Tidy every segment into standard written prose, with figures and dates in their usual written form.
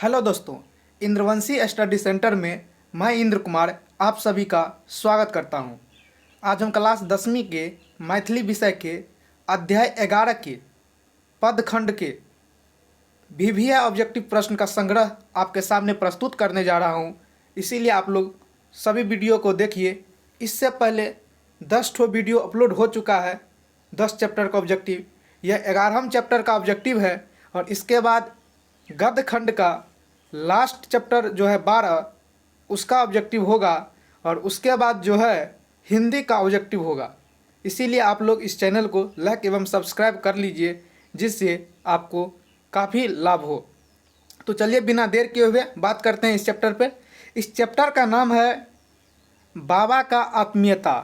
Hello दोस्तों, इंद्रवंशी study centre में मैं इंद्र कुमार आप सभी का स्वागत करता हूं। आज हम क्लास 10वीं के मैथिली विषय के अध्याय 11 के पद खंड के वीवीआई ऑब्जेक्टिव प्रश्न का संग्रह आपके सामने प्रस्तुत करने जा रहा हूं। इसीलिए आप लोग सभी वीडियो को देखिए। इससे पहले 10 ठो वीडियो अपलोड हो चुका है, 10 चैप्टर का ऑब्जेक्टिव, यह 11वां चैप्टर का ऑब्जेक्टिव है। और इसके बाद गद्य खंड का लास्ट चैप्टर जो है 12, उसका ऑब्जेक्टिव होगा और उसके बाद जो है हिंदी का ऑब्जेक्टिव होगा। इसीलिए आप लोग इस चैनल को लाइक एवं सब्सक्राइब कर लीजिए, जिससे आपको काफ़ी लाभ हो। तो चलिए बिना देर किए हुए बात करते हैं इस चैप्टर पे। इस चैप्टर का नाम है बाबा का आत्मीयता।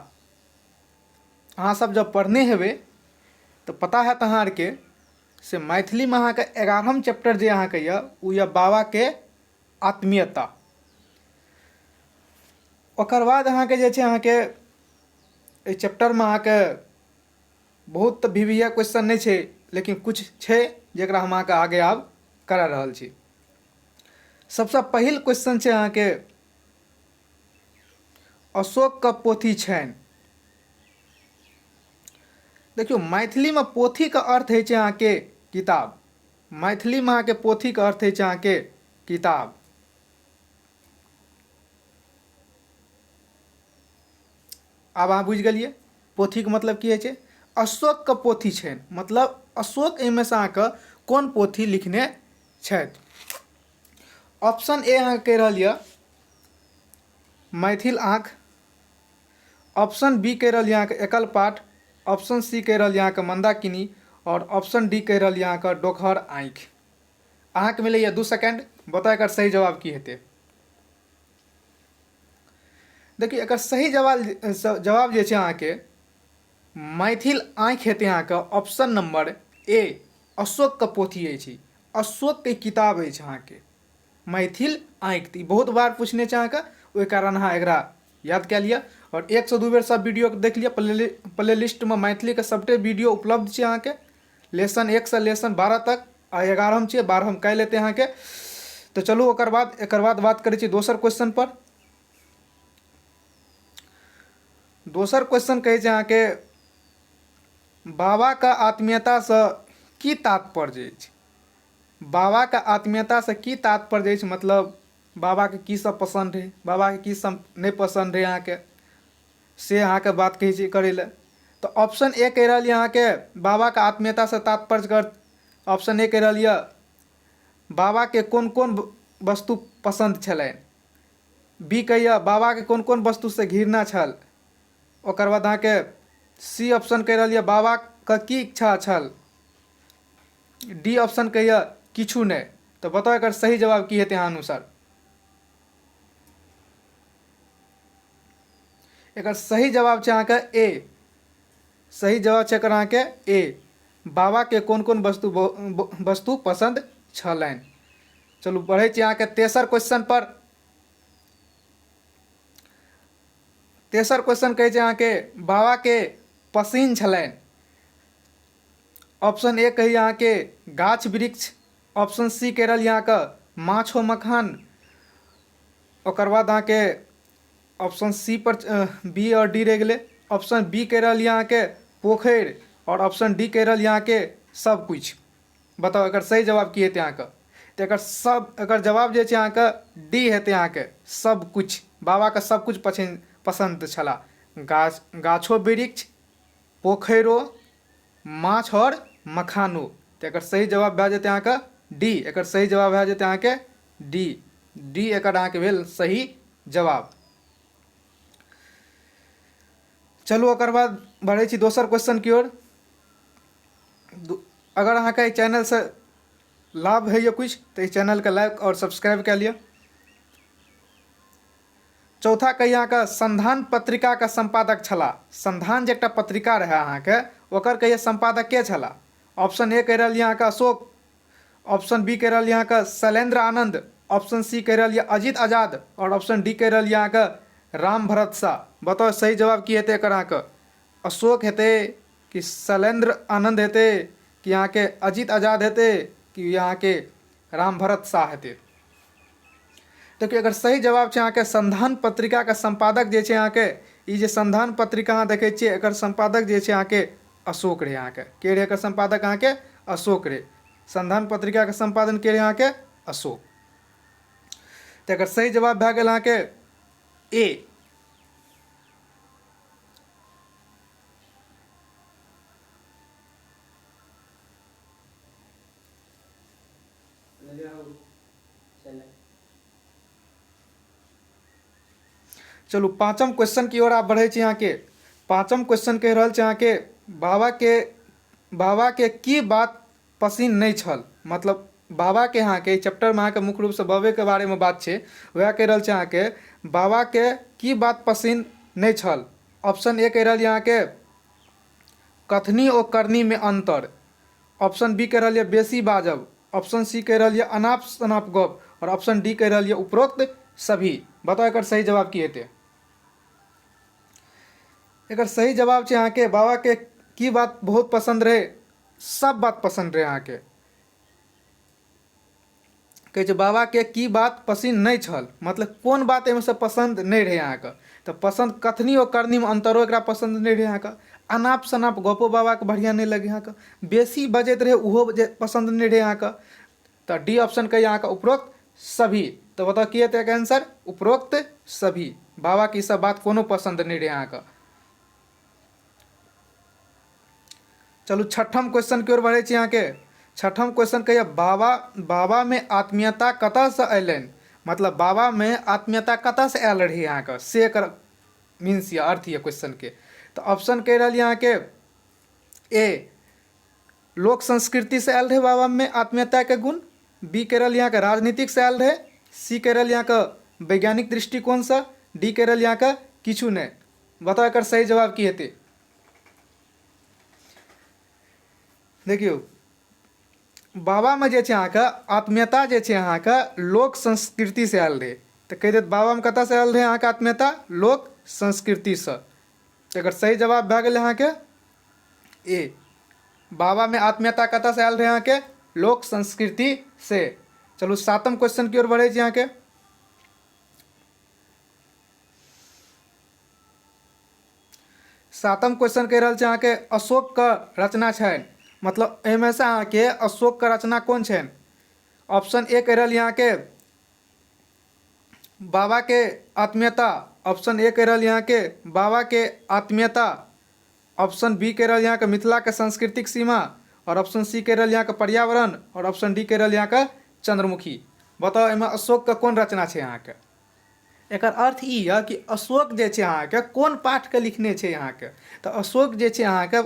अहाँ सब जब पढ़ने हेबै तो पता है अहाँ आरके से मैथिली में अहाँके 11 चैप्टर जे अहाँके यऽ ओ यऽ बाबा के आत्मीयता। ओकर बाद अहाँके जे छै अहाँके एहि चैप्टरमे अहाँके बहुत तऽ वी वी I question नहि छै, लेकिन कुछ छै जकरा हम अहाँके आगे आब करा रहल छी। सबसँ पहिल क्वेश्चन छै अहाँके अशोक के पोथी छनि। देखियौ मैथिलीमे पोथीके अर्थ होइ छै अहाँके किताब। मैथिलीमे अहाँके पोथीके अर्थ होइ छै अहाँके किताब। आब अहाँ बुझि गेलियै पोथीके मतलब की होइ छै। अशोकके पोथी छनि, मतलब अशोक एहिमे से अहाँके कोन पोथी लिखने छथि। ऑप्शन ए अहाँके कहि रहल यऽ मैथिल आँख, ऑप्शन बी कहि रहल यऽ अहाँके एकल पाठ, ऑप्शन सी कहि रहल यऽ अहाँके मंदाकिनी, और ऑप्शन डी कहि रहल यऽ अहाँके डोकहर आँखि। अहाँके मिलैए 2 सेकेंड, बताउ एकर सही जवाब की हेतै। देखियौ एकर सही जवाब जे छै अहाँके मैथिल आँखि हेतै अहाँके ऑप्शन नंबर ए। अशोकके पोथी अछि, अशोकके किताब अछि अहाँके मैथिल आँखि। ई बहुत बार पूछने छै अहाँके, ओहि कारण अहाँ एकरा याद कए लिअ। और 1 से 2 बेर सब वीडियो देख लिअ। प्ले लिस्टमे मैथिलीके सबटे वीडियो उपलब्ध छै अहाँके, लेसन 1 से लेसन 12 तक, आ 11 छै, 12 काल्हि एतै अहाँके। तऽ चलू ओकर बाद एकर बाद बात करै छी दोसर क्वेश्चन पर। दोसर क्वेश्चन कहै छै अहाँके बाबाके आत्मीयतासँ की तात्पर्य अछि। बाबाके आत्मीयतासँ की तात्पर्य अछि, मतलब बाबाके की सब पसन्द रहै, बाबाके की सब नहि पसन्द रहै अहाँके, से अहाँके बात कहै छै करै लए। तऽ ऑप्शन ए कहि रहल यऽ अहाँके बाबाके आत्मीयतासँ तात्पर्य कर, ऑप्शन ए कहि रहल यऽ बाबाके कोन कोन वस्तु पसन्द छलनि, बी कहैए बाबाके कोन कोन वस्तुसँ घृणा छल, ओकर बाद अहाँके सी ऑप्शन कहि रहल यऽ बाबाके की इच्छा छल, डी ऑप्शन कहैए किछु नहि। तऽ बताउ एकर सही जवाब की हेतै अहाँ अनुसार। एकर सही जवाब छै अहाँके ए। सही जवाब छै एकर अहाँके ए, बाबाके कोन कोन वस्तु वस्तु पसन्द छलनि। चलू बढ़ै छी अहाँके तेसर क्वेश्चन पर। तेसर क्वेश्चन कहै छै अहाँके बाबाके पसीन छलनि। ऑप्शन ए कहैए अहाँके गाछ वृक्ष, ऑप्शन सी कहि रहल यऽ अहाँके माछो मखान, ओकर बाद अहाँके ऑप्शन सी पर बी और डी रहि गेलै, ऑप्शन बी कहि रहल यऽ अहाँके पोखरि, और ऑप्शन डी कहि रहल यऽ अहाँके सब कुछ। बताउ एकर सही जवाब की हेतै अहाँके। तऽ एकर सब एकर जवाब जे छै अहाँके डी हेतै अहाँके सब कुछ। बाबाके सब कुछ पसन्द छलाह, गाछ गाछो वृक्ष, पोखरिओ, माछ आओर मखानो। तऽ एकर सही जवाब भए जेतै अहाँके डी। एकर सही जवाब भए जेतै अहाँके डी। डी एकर अहाँके भेल सही जवाब। चलू ओकर बाद बढ़ै छी दोसर क्वेश्चन की ओर। अगर अहाँके एहि चैनलसँ लाभ होइए किछु तऽ एहि चैनलके लाइक आओर सब्सक्राइब कए लिअ। चौथा कही अहाँके संधान पत्रिकाके सम्पादक छलाह। संधान जे एकटा पत्रिका रहै अहाँके, ओकर कहिए सम्पादक के छलाह। ऑप्शन ए कहि रहल यऽ अहाँके अशोक, ऑप्शन बी कहि रहल यऽ अहाँके शैलेन्द्र आनंद, ऑप्शन सी कहि रहल यऽ अजित आजाद, और ऑप्शन डी कहि रहल यऽ अहाँके राम भरत शाह। बताउ सही जवाब की हेतै एकर अहाँके। अशोक हेतै कि शैलेन्द्र आनंद हेतै कि अहाँके अजित आजाद हेतै कि अहाँके राम भरत शाह हेतै। देखियौ एकर सही जवाब छै अहाँके संधान पत्रिकाके सम्पादक जे छै अहाँके ई जे संधान पत्रिका अहाँ देखै छियै एकर सम्पादक जे छै अहाँके अशोक रे अहाँके के रहै एकर सम्पादक अहाँके अशोक रे संधान पत्रिकाके सम्पादन के रहै अहाँके अशोक। तऽ एकर सही जवाब भए गेल अहाँके ए। चलू पाँचम क्वेश्चन की ओर आप बढ़ै छी। अहाँके पाँचम क्वेश्चन कहि रहल छै अहाँके बाबाके की बात पसिन नहि छल। मतलब बाबाके अहाँके ई चैप्टरमे अहाँके मुख्य रूपसँ बाबेके बारेमे बात छै, वएह कहि रहल छै अहाँके बाबाके की बात पसिन नहि छल। ऑप्शन ए कहि रहल यऽ अहाँके कथनी ओ करनीमे अन्तर, ऑप्शन बी कहि रहल यऽ बेसी बाजब, ऑप्शन सी कहि रहल यऽ अनाप शनाप गप, आओर ऑप्शन डी कहि रहल यऽ उपरोक्त सभी। बताउ एकर सही जवाब की हेतै। एकर सही जवाब छै अहाँके बाबाके की बात बहुत पसन्द रहै, सब बात पसन्द रहै। अहाँके कहै छै बाबाके की बात पसिन नहि छल, मतलब कोन बात एहिमे पसन्द नहि रहै अहाँके। तऽ पसन्द कथनी आओर करनीमे अन्तरो एकरा पसन्द नहि रहै अहाँके। अनाप शनाप गपो बाबाके बढ़िआँ नहि लगै अहाँके, बेसी बजैत रहै ओहो जे पसन्द नहि रहै अहाँके। तऽ डी ऑप्शन कहैए अहाँके उपरोक्त सभी। तऽ बताउ की हेतै एकर आंसर, उपरोक्त सभी। बाबाके ई सब बात कोनो पसन्द नहि रहै अहाँके। चलू छठम क्वेश्चन की ओर बढ़ै छी। अहाँके छठम क्वेश्चन कहैए बाबामे आत्मीयता कतऽसँ अयलनि, मतलब बाबामे आत्मीयता कतऽसँ आयल रहै अहाँके, से एकर मीन्स यऽ अर्थ यऽ क्वेश्चनके। तऽ ऑप्शन कहि रहल यऽ अहाँके ए लोक संस्कृतिसँ आयल रहै बाबामे आत्मीयताके गुण, बी कहि रहल अहाँके राजनीतिकसँ आयल रहै, सी कहि रहल अहाँके वैज्ञानिक दृष्टिकोणसँ, डी कहि रहल अहाँके किछु नहि। बताउ एकर सही जवाब की हेतै। देखियौ बाबामे जे छै अहाँके आत्मीयता जे छै अहाँके लोक संस्कृतिसँ आयल रहै। तऽ कहि देत बाबामे कतऽसँ आयल रहै अहाँके आत्मीयता, लोक संस्कृतिसँ। तऽ एकर सही जवाब भए गेलै अहाँके ए, बाबामे आत्मीयता कतऽसँ आयल रहै अहाँके, लोक संस्कृतिसँ। चलू सातम क्वेश्चन की ओर बढ़ै छी। अहाँके सातम क्वेश्चन कहि रहल छै अहाँके अशोकके रचना छनि, मतलब एहिमे से अहाँके अशोकके रचना कोन छनि। ऑप्शन ए कहि रहल अहाँके बाबाके आत्मीयता, ऑप्शन ए कहि रहल अहाँके बाबाके आत्मीयता, ऑप्शन बी कहि रहल अहाँके मिथिलाके सांस्कृतिक सीमा, आओर ऑप्शन सी कहि रहल अहाँके पर्यावरण, आओर ऑप्शन डी कहि रहल अहाँके चंद्रमुखी। बताउ एहिमे अशोकके कोन रचना छै अहाँके। एकर अर्थ ई यऽ कि अशोक जे छै अहाँके कोन पाठके लिखने छै अहाँके। तऽ अशोक जे छै अहाँके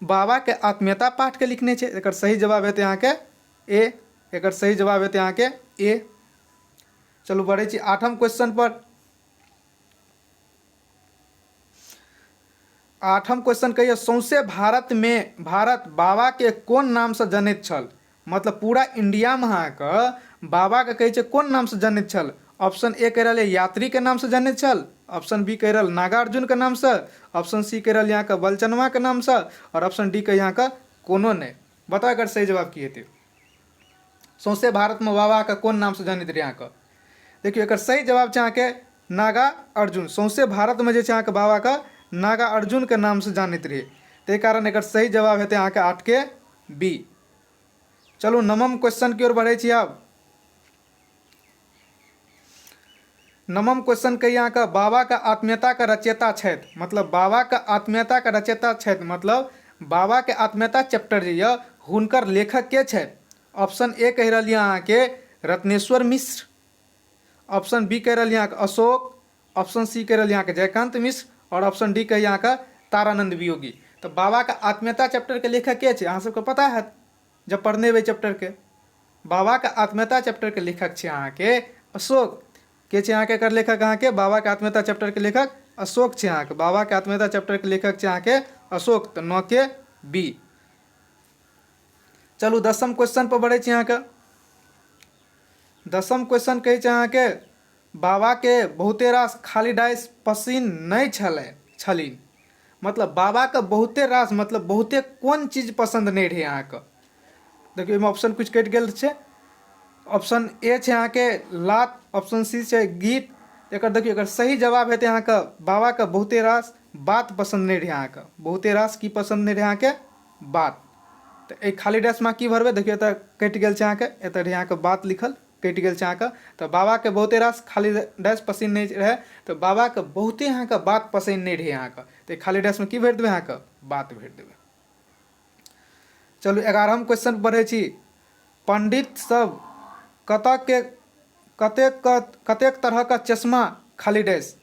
बाबाके आत्मीयता पाठके लिखने छै। एकर सही जवाब हेतै अहाँके ए, एकर सही जवाब हेतै अहाँके ए। चलू बढ़ै छी आठम क्वेश्चन पर। आठम क्वेश्चन कहिए सौंसे भारतमे भारत बाबाके कोन नामसँ जनैत छल, मतलब पूरा इंडियामे अहाँके बाबाके कहै छै कोन नामसँ जनैत छल। ऑप्शन ए कहि रहल यात्रीके नामसँ जनैत छल, ऑप्शन बी कहि रहल नागार्जुनके नामसँ, ऑप्शन सी कहि रहल अहाँके बलचनमाके नामसँ, आओर ऑप्शन डी कहि अहाँके कोनो नहि। बताउ एकर सही जवाब की हेतै। सौंसे भारतमे बाबाके कोन नामसँ जनैत रहै अहाँके। देखियौ एकर सही जवाब छै अहाँके नागा अर्जुन। सौंसे भारतमे जे छै अहाँके बाबाके नागा अर्जुनके नामसँ जानैत रहै, ताहि कारण एकर सही जवाब हेतै अहाँके आठके बी। चलू नवम क्वेश्चन की ओर बढ़ै छी। आब नवम क्वेश्चन कहिए अहाँके बाबाके आत्मीयताके रचयिता छथि, मतलब बाबाके आत्मीयताके रचयिता छथि, मतलब बाबाके आत्मीयता चैप्टर जे यऽ हुनकर लेखक के छथि। ऑप्शन ए कहि रहल यऽ अहाँके रत्नेश्वर मिश्र, ऑप्शन बी कहि रहल यऽ अहाँके अशोक, ऑप्शन सी कहि रहल यऽ अहाँके जयकांत मिश्र, आओर ऑप्शन डी कहि अहाँके तारानंद वियोगी। तऽ बाबाके आत्मीयता चैप्टरके लेखक के छै अहाँ सबके पता हैत जब पढ़ने हेबै चैप्टरके। बाबाके आत्मीयता चैप्टरके लेखक छै अहाँके अशोक। के छै अहाँके एकर लेखक अहाँके बाबाके आत्मीयता चैप्टरके लेखक अशोक छै अहाँके। बाबाके आत्मीयता चैप्टरके लेखक छै अहाँके अशोक, तऽ 9 के बी। चलू दसम क्वेश्चन पर बढ़ै छी। अहाँके दसम क्वेश्चन कहै छै अहाँके बाबाके बहुते रास खाली डाइस पसिन नहि छलै छलिन, मतलब बाबाके बहुते रास मतलब बहुते कोन चीज पसन्द नहि रहै अहाँके। देखियौ एहिमे ऑप्शन किछु कटि गेल छै। ऑप्शन ए छै अहाँके लात, ऑप्शन सी छै गीत। एकर देखियौ एकर सही जवाब हेतै अहाँके बाबाके बहुते रास बात पसन्द नहि रहै अहाँके, बहुते रास की पसन्द नहि रहै अहाँके बात। तऽ एहि खाली डैशमे की भरबै? देखियौ एतऽ कटि गेल छै अहाँके, एतऽ रहै अहाँके बात लिखल, कटि गेल छै अहाँके। तऽ बाबाके बहुते रास खाली डैश पसिन नहि रहै, तऽ बाबाके बहुते अहाँके बात पसिन नहि रहै अहाँके। तऽ खाली डैशमे की भरि देबै अहाँके? बात भरि देबै। चलू 11म क्वेश्चन पढ़ै छी। पंडित सब कतऽ के कतेक कतेक तरहक चश्मा खाली डैश।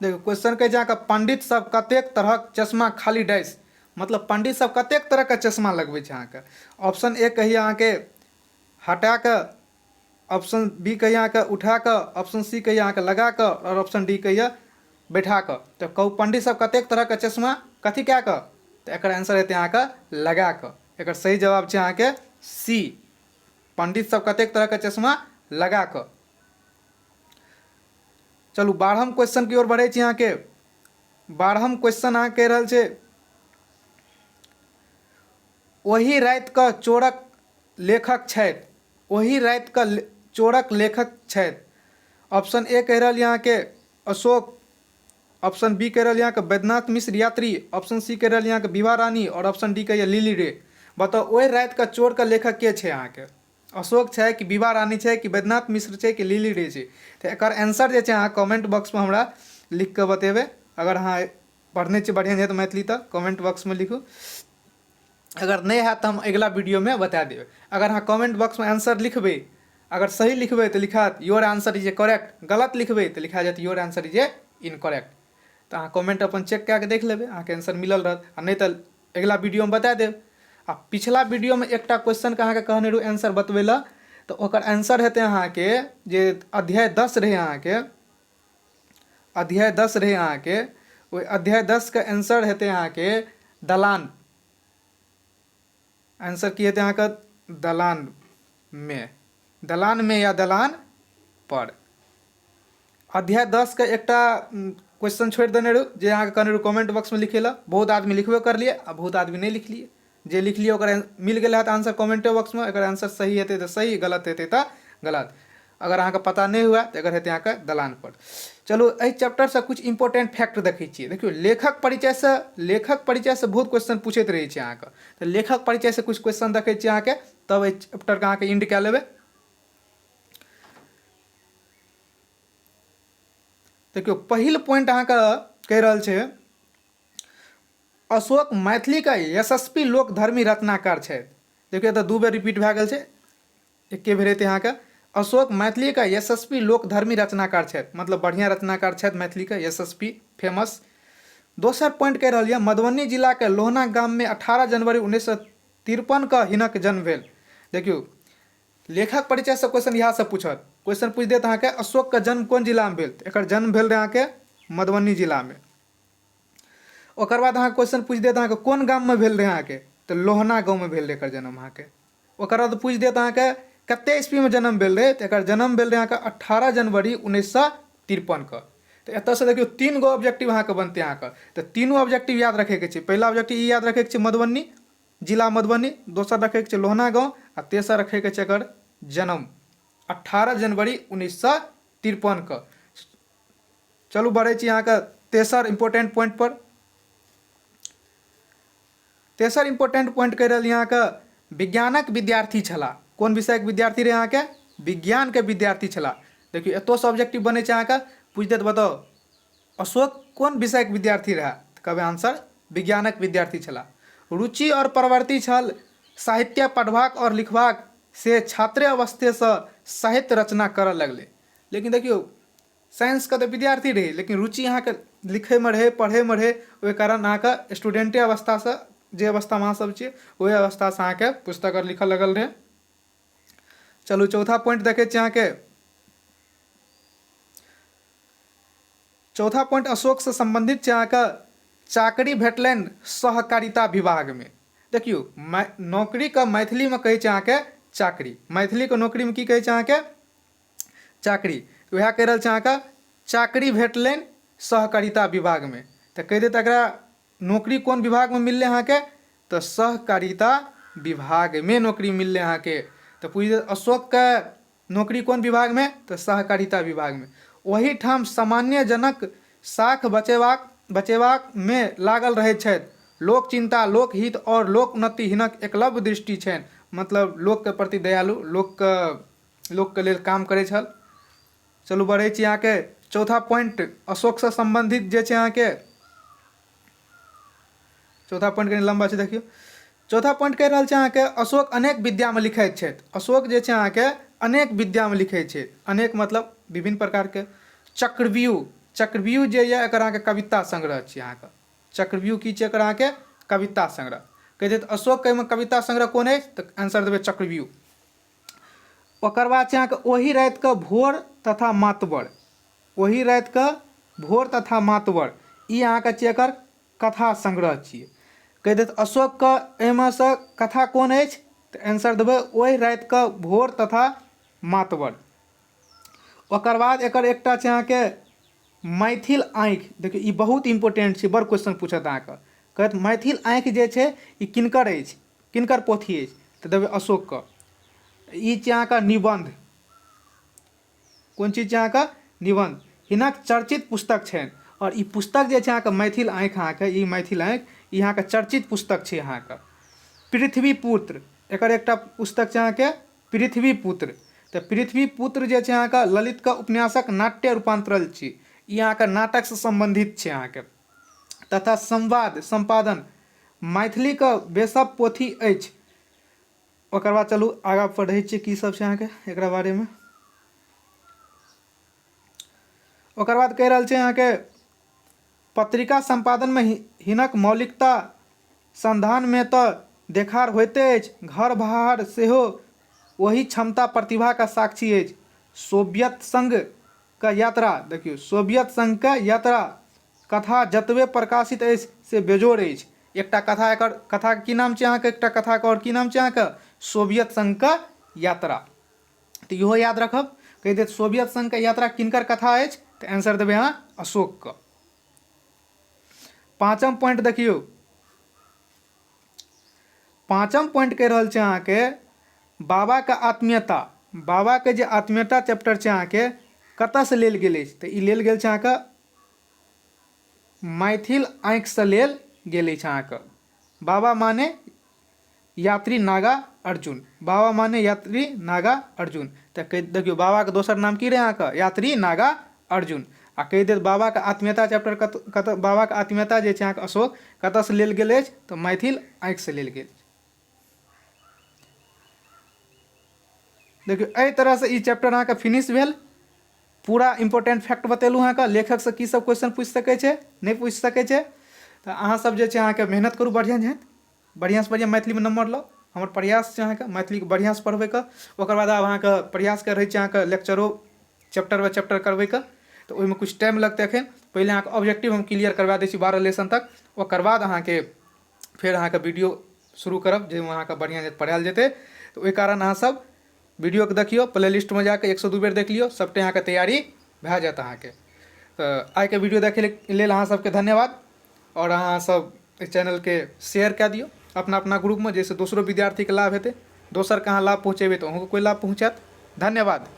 देखियौ क्वेश्चन कहै छै अहाँके पंडित सब कतेक तरहक चश्मा खाली डैश, मतलब पंडित सब कतेक तरहके चश्मा लगबै छै अहाँके। ऑप्शन ए कहिए अहाँके हटा कऽ, ऑप्शन बी कहिए अहाँके उठा कऽ, ऑप्शन सी कहिए अहाँके लगा कऽ, आओर ऑप्शन डी कहिए बैठा कऽ। तऽ कहू पंडित सब कतेक तरहके चश्मा कथी कए कऽ? तऽ एकर आंसर हेतै अहाँके लगा कऽ। एकर सही जवाब छै अहाँके सी, पंडित सब कतेक तरहके चश्मा लगा कऽ। चलू 12म क्वेश्चन की ओर बढ़ै छी अहाँके। 12म क्वेश्चन अहाँ कहि रहल छै ओहि रातिके चोरक लेखक छथि, ओहि रातिके चोरक लेखक छथि। ऑप्शन ए कहि रहल यऽ अहाँके अशोक, ऑप्शन बी कहि रहल यऽ अहाँके वैद्यनाथ मिश्र यात्री, ऑप्शन सी कहि रहल यऽ अहाँके विभा रानी, आओर ऑप्शन डी कहिए लिली रे। बताउ ओहि रातिके चोरके लेखक के छै अहाँके? अशोक छै कि विभा रानी छै कि वैद्यनाथ मिश्र छै कि लिली रे छै? तऽ एकर आंसर जे छै अहाँ कमेंट बॉक्समे हमरा लिख कऽ बतेबै। अगर अहाँ पढ़ने छी बढ़िआँ छै तऽ मैथिली तऽ कमेंट बॉक्समे लिखू, अगर नहि हैत तऽ हम अगिला वीडियोमे बता देब। अगर अहाँ कमेंट बॉक्समे आंसर लिखबै, अगर सही लिखबै तऽ लिखायत your answer is a correct, गलत लिखबै तऽ लिखा जायत your answer is a incorrect. तऽ अहाँ कमेंट अपन चेक कए कऽ देख लेबै, अहाँके आंसर मिलल रहत, आ नहि तऽ अगिला वीडियोमे बता देब। आ पिछला वीडियोमे एकटा क्वेश्चनके अहाँके कहने रहू आंसर बतबै लए, तऽ ओकर आंसर हेतै अहाँके जे अध्याय 10 रहै अहाँके, अध्याय 10 रहै अहाँके, ओहि अध्याय 10 के आंसर हेतै अहाँके दलान। आंसर की हेतै अहाँके? दलान मे, दलान मे या दलान पर। अध्याय 10 के एकटा क्वेश्चन छोड़ि देने रहू जे अहाँके कहने रहू कमेंट बॉक्समे लिखै लए। बहुत आदमी लिखबो करलियै आ बहुत आदमी नहि लिखलियै। जे लिखलियै ओकर मिल गेल हैत आंसर कमेंटे बॉक्समे। एकर आंसर सही हेतै तऽ सही, गलत हेतै तऽ गलत। अगर अहाँके पता नहि हुए तऽ एकर हेतै अहाँके दलान पर। चलू एहि चैप्टरसँ किछु इम्पोर्टेंट फैक्ट देखै छियै। देखियौ लेखक परिचयसँ, लेखक परिचयसँ बहुत क्वेश्चन पूछैत रहै छै अहाँके, तऽ लेखक परिचयसँ किछु क्वेश्चन देखै छियै अहाँके, तब एहि चैप्टरके अहाँके एंड कए लेबै। देखियौ पहिल पॉइंट अहाँके कहि रहल छै अशोक मैथिलीके यशस्वी लोकधर्मी रचनाकार छथि। देखियौ एतऽ 2 बेर रिपीट भए गेल छै, एके बेर हेतै अहाँके। अशोक मैथिलीके यशस्वी लोकधर्मी रचनाकार छथि, मतलब बढ़िआँ रचनाकार छथि मैथिलीके, यशस्वी फेमस। दोसर पॉइंट कहि रहल यऽ मधुबनी जिलाके लोहना गाममे 18 जनवरी 1953 के हिनक जन्म भेल। देखियौ लेखक परिचयसँ क्वेश्चन इएह सब पूछत, क्वेश्चन पूछि देत अहाँके अशोकके जन्म कोन जिलामे भेल, एकर जन्म भेल रहै अहाँके मधुबनी जिलामे। ओकर बाद अहाँके क्वेश्चन पूछि देत अहाँके कोन गाममे भेल रहै अहाँके, तऽ लोहना गाँवमे भेल रहै एकर जन्म अहाँके। ओकर बाद पूछि देत अहाँके कते ईस्वीमे जन्म भेल रहै, तऽ एकर जन्म भेल रहै अहाँके 18 जनवरी 1953 के। तऽ एतऽसँ देखियौ 3 गो ऑब्जेक्टिव अहाँके बनतै अहाँके, तऽ तीनू ऑब्जेक्टिव याद रखैके छै। पहिला ऑब्जेक्टिव ई याद रखैके छै मधुबनी जिला मधुबनी, दोसर रखैके छै लोहना गाँव, आ तेसर रखैके छै एकर जन्म 18 जनवरी 1953 के। चलू बढ़ै छी अहाँके तेसर इम्पोर्टेंट पॉइंट पर। तेसर इम्पोर्टेंट पॉइंट कहि रहल अहाँके विज्ञानक विद्यार्थी छलाह। कोन विषयके विद्यार्थी रहै अहाँके? विज्ञानके विद्यार्थी छलाह। देखियौ एतोसँ ऑब्जेक्टिव बनै छै अहाँके, पूछि देत बताउ अशोक कोन विषयके विद्यार्थी रहै, तऽ कहबै आंसर विज्ञानक विद्यार्थी छलाह। रुचि आओर प्रवृत्ति छल साहित्य पढ़बाक आओर लिखबाक, से छात्रे अवस्थेसँ साहित्य रचना करऽ लगलै। लेकिन देखियौ साइंसके तऽ विद्यार्थी रहै, लेकिन रुचि अहाँके लिखैमे रहै, पढ़ैमे रहै, ओहि कारण अहाँके स्टूडेंटे अवस्थासँ जे अवस्थामे अहाँ सब छियै ओहि अवस्थासँ अहाँके पुस्तक आओर लिखऽ लगल रहै। चलू चौथा पॉइंट देखै छी अहाँके। चौथा पॉइंट अशोकसँ सम्बन्धित छै अहाँके चाकरी भेटलनि सहकारिता विभागमे। देखियौ नौकरीके मैथिलीमे कहै छै अहाँके चाकरी, मैथिलीके नौकरीमे की कहै छै अहाँके? चाकरी। वएह कहि रहल छै अहाँके चाकरी भेटलनि सहकारिता विभागमे, तऽ कहि देत एकरा नौकरी कोन विभागमे मिललै अहाँके? तऽ सहकारिता विभागमे नौकरी मिललै अहाँके। तऽ पूछि देत अशोकके नौकरी कोन विभागमे? तऽ सहकारिता विभागमे। ओहिठाम सामान्य जनक साख बचेबाक बचेबाकमे लागल रहैत छथि। लोक चिन्ता, लोकहित आओर लोक उन्नति हिनक एकलव्य दृष्टि छनि। मतलब लोकके प्रति दयालु, लोकके लोकके लेल काम करै छल। चलू बढ़ै छी अहाँके चौथा पॉइंट अशोकसँ सम्बन्धित जे छै अहाँके चौथा पॉइंट कनि लम्बा छै, देखियौ। चौथा पॉइंट कहि रहल छै अहाँके अशोक अनेक विद्यामे लिखैत छथि। अशोक जे छै अहाँके अनेक विद्यामे लिखैत छथि। अनेक मतलब विभिन्न प्रकारके। चक्रव्यूह, चक्रव्यूह जे यऽ एकर अहाँके कविता संग्रह छी अहाँके। चक्रव्यूह की छै एकर अहाँके कविता संग्रह। कहै छै अशोकके एहिमे कविता संग्रह कोन अछि? तऽ आंसर देबै चक्रव्यूह। ओकर बाद छै अहाँके ओहि रातिके भोर तथा मातबर। ओहि रातिके भोर तथा मातबर ई अहाँके छियै एकर कथा संग्रह छियै। कहि देत अशोकके एहिमे सँ कथा कोन अछि? तऽ आंसर देबै ओहि रातिके भोर तथा मातबर। ओकर बाद एकर एकटा छै अहाँके मैथिल आँखि। देखियौ ई बहुत इम्पोर्टेंट छै, बड़ क्वेश्चन पूछत अहाँके। कहत मैथिल आँखि जे छै ई किनकर अछि, किनकर पोथी अछि? तऽ देबै अशोकके। ई छै अहाँके निबन्ध। कोन चीज छै अहाँके? निबन्ध। हिनक चर्चित पुस्तक छनि आओर ई पुस्तक जे छै अहाँके मैथिल आँखि, अहाँके ई मैथिल आँखि ई अहाँके चर्चित पुस्तक छै अहाँके। पृथ्वी पुत्र एकर एकटा पुस्तक छै अहाँके पृथ्वी पुत्र। तऽ पृथ्वी पुत्र जे छै अहाँके ललितके उपन्यासक नाट्य रूपान्तरण छी। ई अहाँके नाटकसँ सम्बन्धित छै अहाँके। तथा संवाद सम्पादन मैथिलीके बेसब पोथी अछि। ओकर बाद चलू आगाँ पढ़ै छियै की सब छै अहाँके एकरा बारेमे। ओकर बाद कहि रहल छै अहाँके पत्रिका सम्पादनमे हिनक मौलिकता संधानमे तऽ देखार होइते अछि, घर बाहर सेहो ओहि क्षमता प्रतिभाके साक्षी अछि। सोवियत संघके यात्रा, देखियौ सोवियत संघके यात्रा कथा जतबे प्रकाशित अछि से बेजोड़ अछि। एकटा कथा, एकर कथाके की नाम छै अहाँके? एकटा कथाके आओर की नाम छै अहाँके? सोवियत संघके यात्रा। तऽ इहो याद रखब। कहि देत सोवियत संघके यात्रा किनकर कथा अछि? तऽ आंसर देबै अहाँ अशोकके। पाँचम पॉइंट देखियौ, पाँचम पॉइंट कहि रहल छै अहाँके बाबाके आत्मीयता। बाबाके जे आत्मीयता चैप्टर छै अहाँके कतऽसँ लेल गेल अछि? तऽ ई लेल गेल छै अहाँके मैथिल आँखिसँ लेल गेल अछि अहाँके। बाबा माने यात्री नागा अर्जुन। बाबा माने यात्री नागा अर्जुन। तऽ कहि देखियौ बाबाके दोसर नाम की रहै अहाँके? यात्री नागा अर्जुन। आ कहि देत बाबाके आत्मीयता चैप्टर कत कतऽ, बाबाके आत्मीयता जे छै अहाँके अशोक कतऽसँ लेल गेल अछि? तऽ मैथिल आँखिसँ लेल गेल। देखियौ एहि तरहसँ ई चैप्टर अहाँके फिनिश भेल। पूरा इम्पोर्टेंट फैक्ट बतेलहुँ अहाँके, लेखकसँ की सब क्वेश्चन पूछि सकै छै, नहि पूछि सकै छै। तऽ अहाँ सब जे छै अहाँके मेहनत करू, बढ़िआँ जेहन बढ़िआँसँ बढ़िआँ मैथिलीमे नम्बर लाउ। हमर प्रयास छै अहाँके मैथिलीके बढ़िआँसँ पढ़बैके। ओकर बाद आब अहाँके प्रयास करै छी अहाँके लेक्चरो चैप्टर बाय चैप्टर करबैके, तऽ ओहिमे किछु टाइम लगतै। एखन पहिले अहाँके ऑब्जेक्टिव हम क्लियर करबा दै छी 12 लेसन तक। ओकर बाद अहाँके फेर अहाँके वीडियो शुरू करब जाहिमे अहाँके बढ़िआँ जे पढ़ायल जेतै। तऽ ओहि कारण अहाँसभ वीडियोके देखियौ, प्ले लिस्टमे जाकऽ 102 बेर देख लियौ, सभटे अहाँके तैयारी भए जायत अहाँके। तऽ आइके वीडियो देखै लेल अहाँ सबके धन्यवाद। आओर अहाँ सब एहि चैनलके शेयर कए दियौ अपना अपना ग्रुपमे, जाहिसँ दोसरो विद्यार्थीके लाभ हेतै। दोसरके अहाँ लाभ पहुँचेबै तऽ अहूँके कोइ लाभ पहुँचत। धन्यवाद।